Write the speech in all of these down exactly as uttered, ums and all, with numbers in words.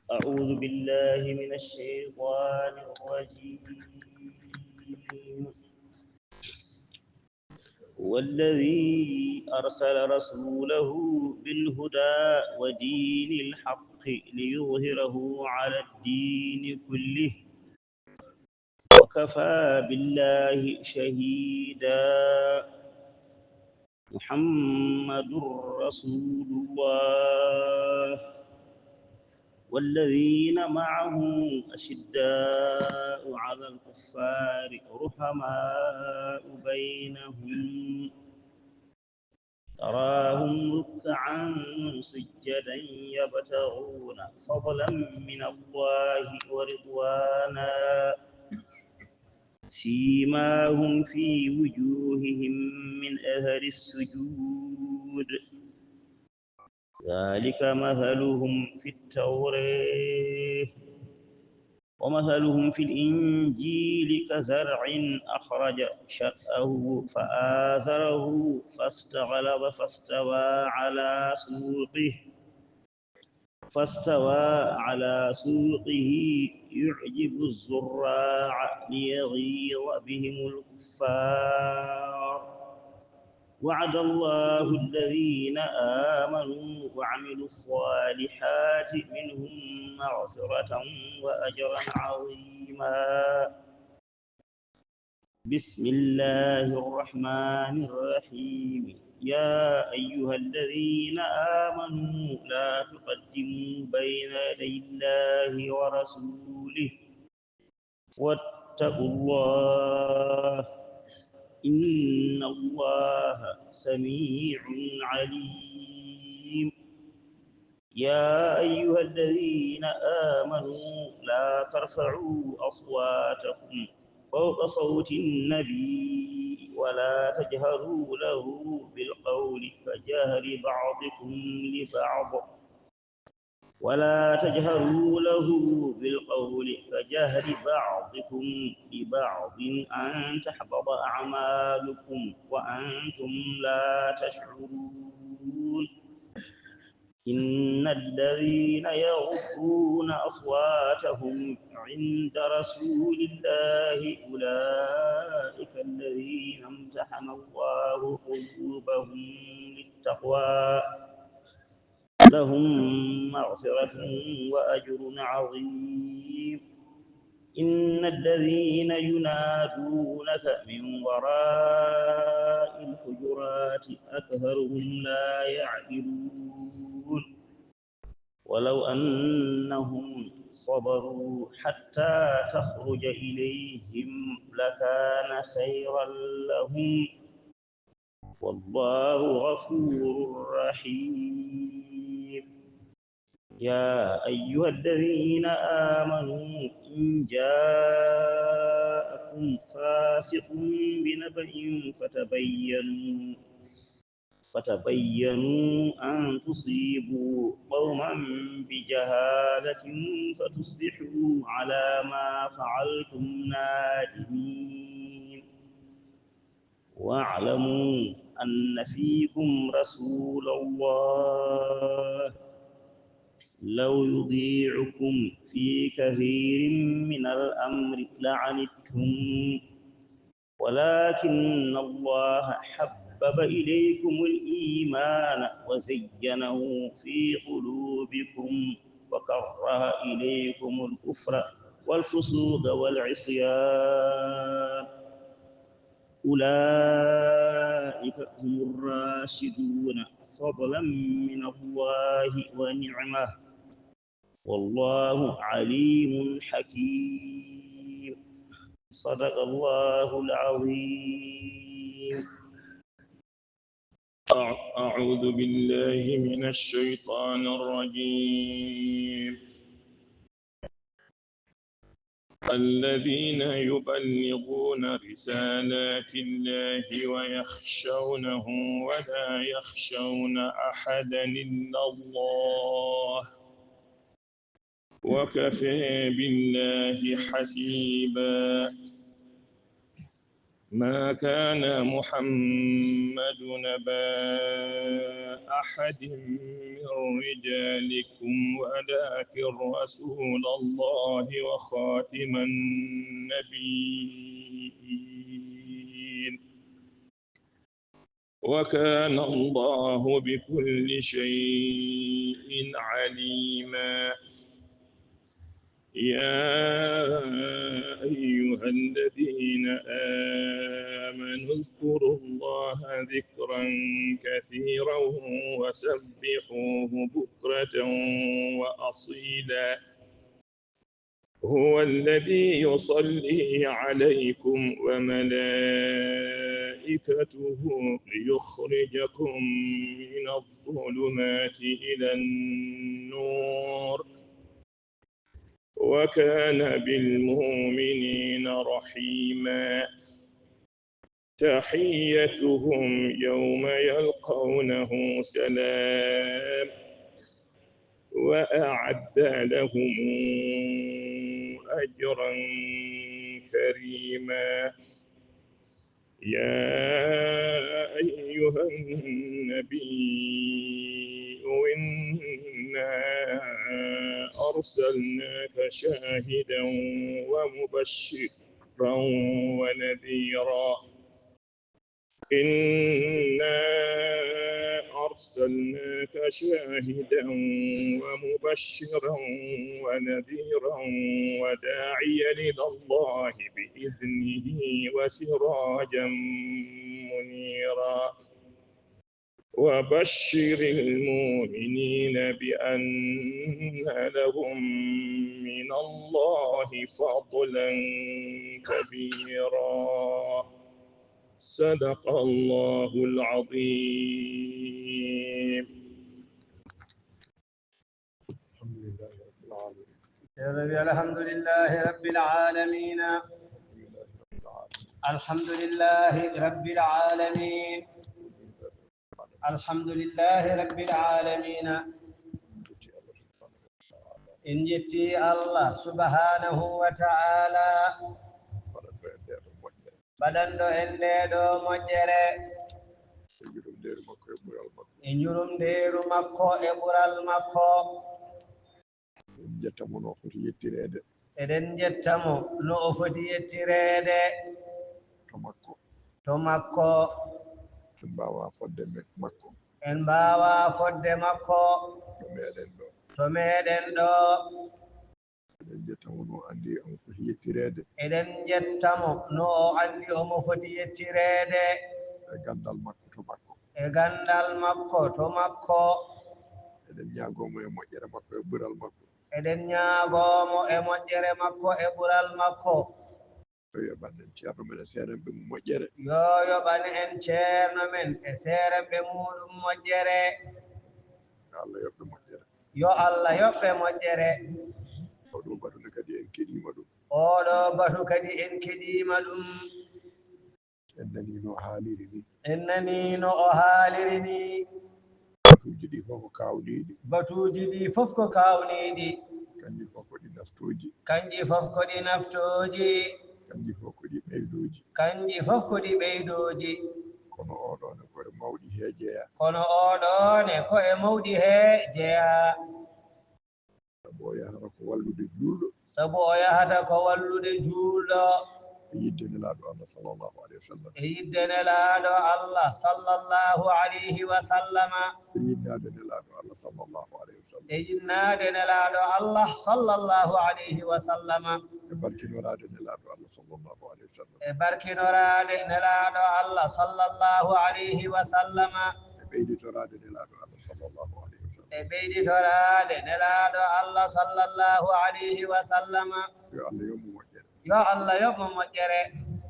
أعوذ بالله من الشيطان الرجيم. هو الذي أرسل رسوله بالهدى ودين الحق ليظهره على الدين كله وكفى بالله شهيدا. محمد رسول الله والذين معه أشداء على الكفار رحماء بينهم تراهم ركعا سجدا يبتغون فضلا من الله ورضوانا سيماهم في وجوههم من أثر السجود ذلك مثلهم في التوراة ومثلهم في الإنجيل كزرع أخرج شطأه فآزره فاستغلظ فاستوى على سوقه فاستوى على سوقه يعجب الزراع ليغيظ بهم الكفار وعد الله الذين آمنوا وعملوا الصالحات منهم مغفرة وأجرا عظيما. بسم الله الرحمن الرحيم. يا أيها الذين آمنوا لا تقدموا بين يدي الله ورسوله واتقوا الله إن الله سميع عليم. يا أيها الذين آمنوا لا ترفعوا أصواتكم فوق صوت النبي ولا تجهروا له بالقول كجهر بعضكم لبعض ولا تجهروا له بالقول كجهر بعضكم لبعض أن تحبط أعمالكم وأنتم لا تشعرون. إن الذين يغضون أصواتهم عند رسول الله أولئك الذين امتحن الله قلوبهم للتقوى لهم مغفرة وأجر عظيم. إن الذين ينادونك من وراء الحجرات أكثرهم لا يعقلون. ولو أنهم صبروا حتى تخرج إليهم لكان خيرا لهم والله غفور رحيم. يا أيها الذين آمنوا إن جاءكم فاسق بنبأ فتبينوا فتبينوا أن تصيبوا قوما بجهالة فتصبحوا على ما فعلتم نادمين. واعلموا أن فيكم رسول الله لو يطيعكم في كثير من الأمر لعنتم ولكن الله حبب إليكم الإيمان وزينه في قلوبكم وكره إليكم الكفر والفسوق والعصيان أولئك هم الراشدون فضلا من الله ونعمة والله عليم حكيم. صدق الله العظيم. أع-، أعوذ بالله من الشيطان الرجيم. الذين يبلغون رسالات الله ويخشونه ولا يخشون أحدا إلا الله وكفى بالله حسيبا. ما كان محمد أبا أحد من رجالكم ولكن رسول الله وخاتم النبيين وكان الله بكل شيء عليما. يا أيها الذين آمنوا اذكروا الله ذكرا كثيرا وسبحوه بكرة وأصيلا. هو الذي يصلي عليكم وملائكته ليخرجكم من الظلمات إلى النور وكان بالمؤمنين رحيما. تحيتهم يوم يلقونه سلام وأعد لهم أجرا كريما. يا أيها النبي إنا أرسلناك شاهدا ومبشرا ونذيرا. إنا أرسلناك شاهدا ومبشرا ونذيرا وداعيا إلى الله بإذنه وسراجا منيرا. وبشر المؤمنين بأن لهم من الله فضلا كبيرا. صدق الله العظيم. الحمد لله رب العالمين. الحمد لله رب العالمين. الحمد لله رب العالمين. الحمد لله رب العالمين. En njetti Allah subhanahu wa ta'ala, baɗanɗo en nde ɗo moƴƴere. E njurumndeeru makko e ɓural makko. E njurumndeeru makko e ɓural makko. En njettamo no o foti yettireede. Eɗen njettamo no o foti yettireede. To makko. To makko. En mbaawaa fodde me-, makko. En mbaawaa fodde makko. To meɗen ɗo. To meɗen ɗo. Eɗen njettamo no o anndi omo foti yettireede. Eɗen njettamo no o anndi omo foti yettireede. E ganndal makko to makko. E ganndal makko to makko. Eɗen ñaagoo mo e moƴƴere makko e ɓural makko. Eɗen ñaagoo mo e moƴƴere makko e ɓural makko. Yo yoɓan en ceerno men e seerenɓe mum moƴƴere. Yo yoɓan en ceerno men e seerenɓe muuɗum moƴƴere. Yo Allah yoɓ ɓe moƴƴere. Yo Allah yoɓ ɓe moƴƴere. Oɗo batu ne kadi en keɗiima ɗum. Oɗo batu kadi en keɗiima ɗum. En nanii no o haaliri ni. En nanii no o haaliri ni. Batuuji ɗi fof ko kaawniiɗi. Batuuji ɗi fof ko kaawniiɗi. Kanji fof ko ɗi naftooji. Kanji fof ko ɗi naftooji. Kanji fof ko ɗi ɓeydooji. Kanji fof ko ɗi ɓeydooji. Kono oɗo ne ko e mawɗi he jeyaa. Kono oɗo ne ko e mawɗi he jeyaa. Sabu o yahata ko wallude juulɗo. Sabu o yahata ko wallude juulɗo. E yiɗde Nelaaɗo Allah sallallahu alayhi wa sallam. E yiɗde Nelaaɗo Allah sallallahu alayhi wa sallama. E yiɗnaade Nelaaɗo Allah sallallahu alayhi wa sallam. E yiɗnaade Nelaaɗo Allah sallallahu alayhi wa sallama. E barkinoraade Nelaaɗo Allah sallallahu alayhi wa sallam. E barkinoraade Nelaaɗo Allah sallallahu alayhi wa sallama. E ɓeyditoraade Nelaaɗo Allah sallallahu alayhi wa sallam. E ɓeyditoraade Nelaaɗo Allah sallallahu alayhi wa sallama. Yo Allah yoɓ mo moƴƴere. Yo Allah yoɓ mo moƴƴere.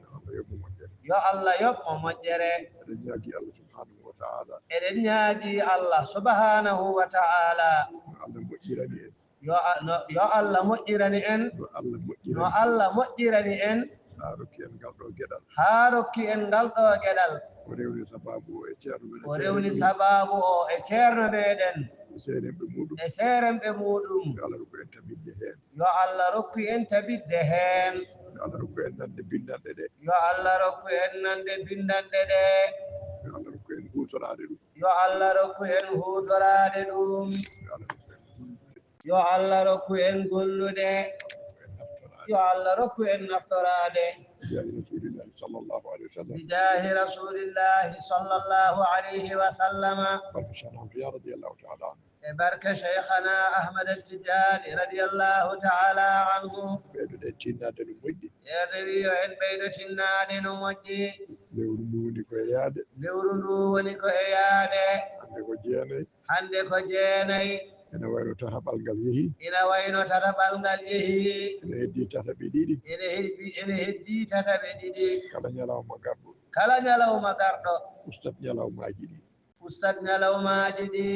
Yo Allah yoɓ mo moƴƴere. Yo Allah yoɓ mo moƴƴere. Eɗen ñaagii Allah subhanahu wa ta'ala. Eɗen ñaagii Allah subhanahu wa ta'ala. Yo Allah moƴƴirani en. Yo a-, no, yo Allah moƴƴirani en. Yo Allah moƴƴirani. No Allah moƴƴirani en. Haa rokki en ngal ɗo geɗal. Haa rokki en ngal ɗo geɗal. O rewni sabaabu o e ceerno men e seerenɓe mum. O rewni sabaabu o e ceerno meɗen. E seerenɓe muuɗum. E seerenɓe muuɗum. Yo Allah rokku en tabitde heen. Yo Allah rokku en tabitde heen. Yo Allah rokku en nande bindanɗe ɗe. Yo Allah rokku en nande bindanɗe ɗe. Yo Allah rokku en huutoraade ɗum. Yo Allah rokku en huutoraade ɗum. Yo Allah rokku en gollude. Yo Allah rokku en naftoraade. Yo Allah rokku en naftoraade. Bijaahi Rasuulillaahi sallallaahu alayhi wa sallam. Bijaahi Rasuulillaahi sallallaahu alayhi wa sallama. Barke Cheikh Ahmad Tijaani radiyallaahu ta'ala anhu. E barke Cheikhana Ahmad Tijaani radiyallaahu ta'ala anhu. Ɓeydoɗen tinnaade no moƴƴi. Ceerno wi yo en ɓeydo tinnaade no moƴƴi. Lewru ndu woni ko e yaade. Lewru ndu woni ko e yaade. Hannde ko jeenay. Hannde ko jeenay. Ina wayno tataɓal ngal yehi. Ina wayno tataɓal ngal yehi. Ina heddii tataɓe ɗiɗi. Ina heddii, ina heddii tataɓe ɗiɗi. Kala ñalawma garɗo. Kala ñalawma garɗo. Ustat ñalawmaaji ɗi. Ustat ñalawmaaji ɗi.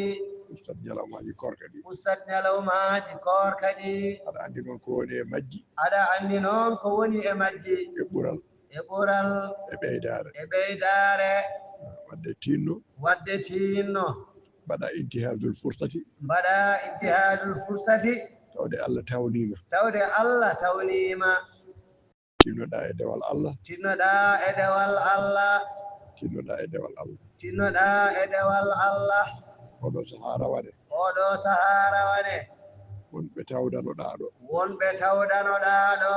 Ustat ñalawmaaji koorka ɗi. Ustat ñalawmaaji koorka ɗi. Aɗa anndi noon ko woni e majji. Aɗa anndi noon ko woni e majji. E ɓural. E ɓural. E ɓeydaare. E ɓeydaare. Waɗde tinno. Waɗde tinno. Mbaɗa intihazul fursati. Mbaɗa intihazul fursati. Tawde Allah tawniima. Tawde Allah tawniima. Tinnoɗaa e dewal Allah. Tinnoɗaa e dewal Allah. Tinnoɗaa e dewal Allah. Tinnoɗaa e dewal Allah. Oɗo sahaa rawane. Oɗo sahaa rawane. Wonɓe tawdanoɗaa ɗo. Wonɓe tawdanoɗaa ɗo.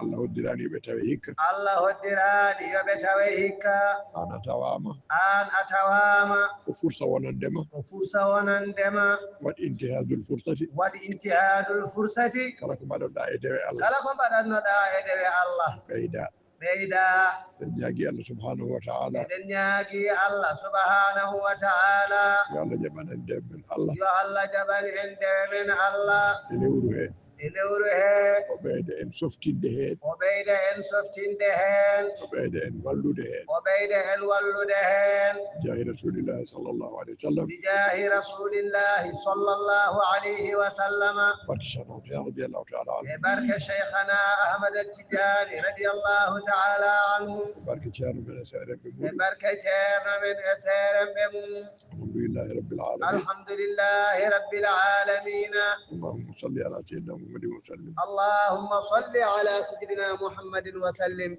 Allah hoddiraani yo ɓe tawe hikka. Allah hoddiraani yo ɓe tawe hikka. Aan a tawaama. Aan a tawaama. Ko fursa wonande ma. Ko fursa wonande ma. Waɗ intihazul fursati. Waɗ intihazul fursati. Kala ko mbaɗanɗaa e dewe Allah. Kala ko mbaɗannoɗaa e dewe Allah. Ɓeyda. Ɓeyda. Eɗen ñaagi Allah subhanahu wa ta'ala. Eɗen ñaagi Allah subhanahu wa ta'ala. Yo Allah jaɓan en dewe men Allah. Yo Allah jaɓan en dewe men Allah. E lewru he. E lewru he. O ɓeyda en softinde heen. O ɓeyda en softinde heen. O ɓeyda en wallude heen. O ɓeyda en wallude heen. Bijaahi Rasuulillaahi sallallaahu alayhi wa sallam. Bijaahi Rasuulillaahi sallallaahu alayhi wa sallama. Barke Cheikh Ahmad Tijaani radiyallaahu ta'ala anhu. E barke Cheikhana Ahmad Tijaani radiyallaahu ta'ala anhu. E barke Ceerno men e seerenɓe muɗum. E barke Ceerno men e seerenɓe mum. Alhamdulillaahi Rabbil aalamiin. Alhamdulillaahi Rabbil aalamiin. Allahumma salli ala Sayyidina Muhammadin wa sallim. Allahumma salli ala Sayyidina Muhammadin wa sallim.